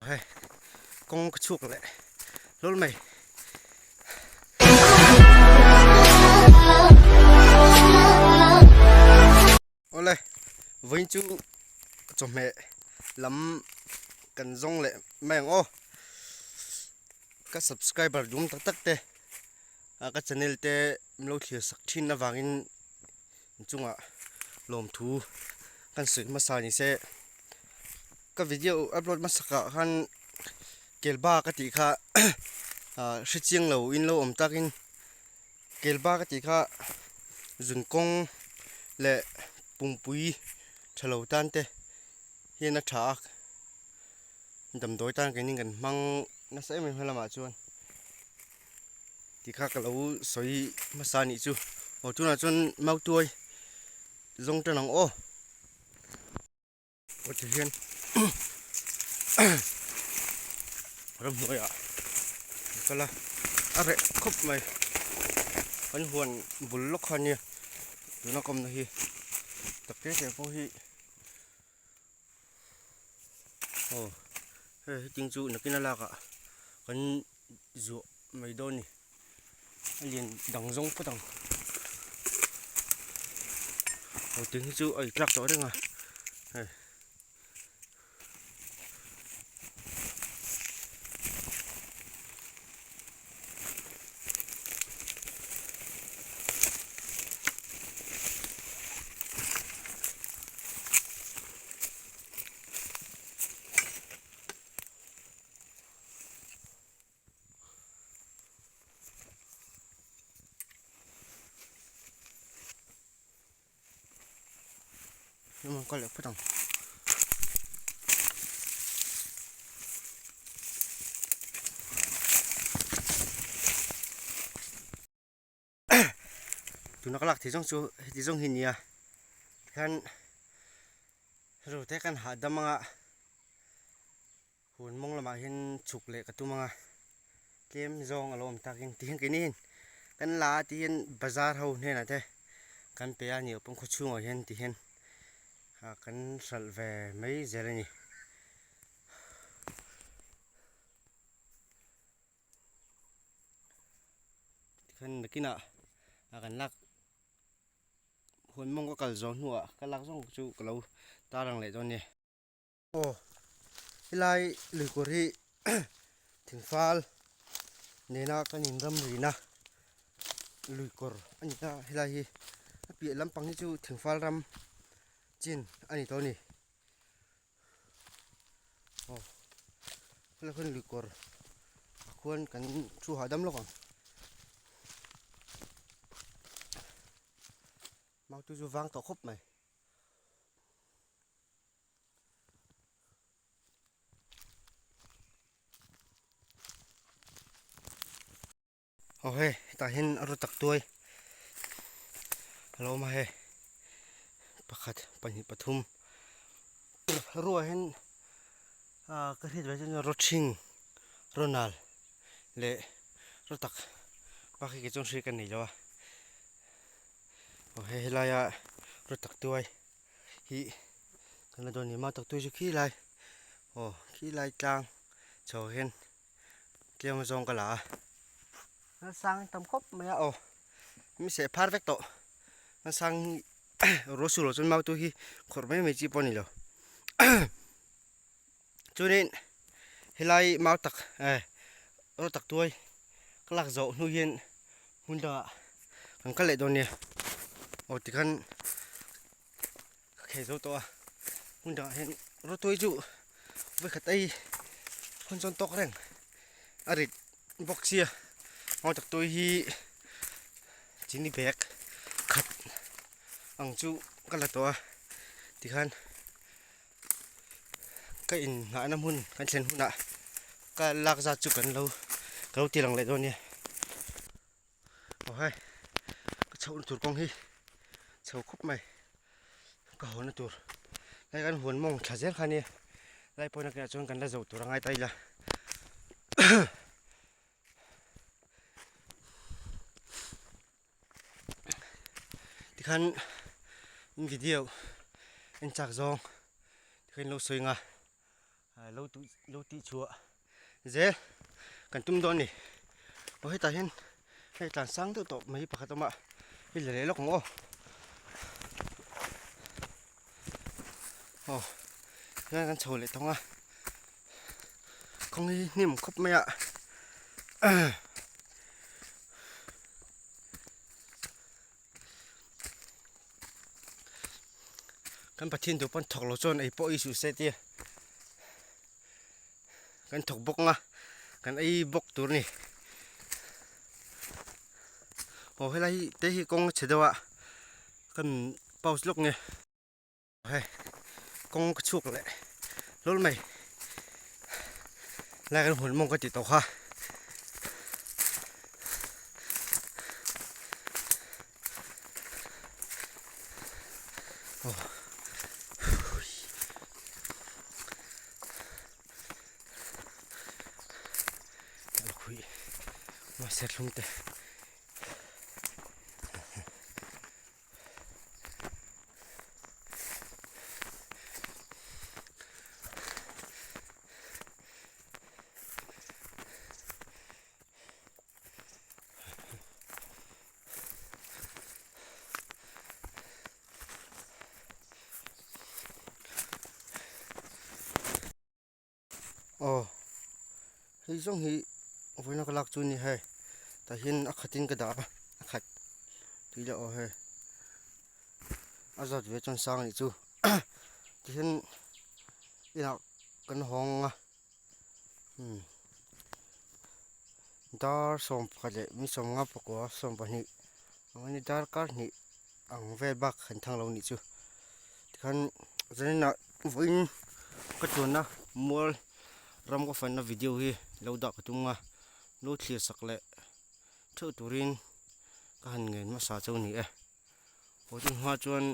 Hei kawng ka chhuak leh hlawl mai. Awle vawiin chu chawhmeh lam kan zawng leh mai ang aw. Ka subscriber dum tak tak te ka channel te min lo thlir sak thin avangin inchungah lawmthu kan sawi hmasa ni se. Ka video upload hmasak ah khan kelba ka tih kha ah hre chiang lo in lo awm takin kelba ka tih kha zun kawng leh pumpui tha lo tan te hian a tha a damdawi tan keini kan hmang nasa em em helamah chuan tikha ka lo sawi hmasa anih chu aw tunah chuan mautuai zawng tan ang aw. Aw ti hian ramhnuaiah an kal a a reh khawp mai kan huan bul lawk kha ania tuna ka awmna hi tak te te pawh hi aw hei hetiang chu nakin a lak ah kan zuah mai dawn a ni a lian dang zawng phawt ang aw tih hi chu a intlak tawh reng a hei. Nhưng mà có lẽ phải đồng tuna ka lak thei zawng chu heti zawng hi nia tikhan ro te kan hahdam anga Hun mawng lamah hian chhuk leh ka tum ang a, tlem zawng a lo awm takin ti hian keini hian kan la a ti hian bazar ho hnenah te kan pe a ni awpawng khaw chhungah hian ti hian ah kan hralh ve mai zel a ni. Tikhan nakinah ah kan lak hun mawng ka kal zawh hnuah ka lak zawng chu ka lo tarlang leh dawn a ni. Aw helai luikawr hi thingfal nena kan inram rina luikawr a ni a helai hi a piah lampang hi chu thingfal ram chin a ni tawh a ni aw helai khawn luikawr ah khuan kan thu hahdam lawk ang. Mautu chu vang tawh khawp mai. Aw hei hetah hian a rawt tak tuai a lo awm a hei pakhat pahnih pathum ruah hian ah ka hriat ve chuan rawt hring raw nal leh raw tak bak hi kei chuan hriat ka nei lo a aw hei helaia raw tak tuai. hi kan la dawn ni ma tak tui chu khi lai aw khi lai tlang chho hian tlem zawng ka la a a sang tam khawp mai a aw mi seh phar vek tawh a sang ruah sur loh chuan mau tu hi khawrh mai mai chi pawh a ni lo chuanin helai mau tak eh rawt tak tuai ka lak zawh hnu hian hmun dangah kan kal leh dawn nia aw tikhan ka khei zo tawh a hmun dangah hian rawt tuai chu vawikhat ei hawn chuan tawk reng a rit bawk sia mau tak tuai hi chini bag khat ang chu ka la tawh a tikhan. Ka inngahna hmun kan thlen hunah ka lak zat chu kan lo ka lo ti lang leh dawn nia. Aw hai ka chhohna tur kawng hi chho khawp mai ka hawna tur lai kan huan mawng tha zel kha nia lai pawhin a kenah chuan kan la zo tur a ngai ta ila. Tikhan in video en chak zawng tikhan in lo sawi nga. Lo lo tih chhuah zel kan tum dawn a ni. Aw hetah hian hei tlan sang deuh tawh mai pakhat a awm a, hei la leh lawk ang aw. Aw tihian kan chho leh tawng a, kawng hi hnim khawp mai a. Kan Pathian duh pawn thawk lo chuan ei pawh ei suh se tia kan thawk bawk anga kan ei bawk tur a ni. Aw helai hi te hi kawng a chhe deuh a kan pause lawk nge. Hei kawng ka chhuak leh hlawl mai lai kan hun mawng ka tih tawh kha aw serthlum te. Aw hei zawng hi vawiina ka lak chu a ni hei tah hian a khat in ka dah a a khat tui leh aw hei a zat ve chuan sang a nih chu tihian inah kan hawng a umm dar 11 leh mi 59 20 ang darkar hnih ang vel bak han thang lo a nih chu tikhan zaninah vawiin ka chuanna mual ram ka fanna video hi lo dah ka tum a lo thlir sak leh theuh turin ka han ngen hmasa chu a ni e aw chu hma chuan.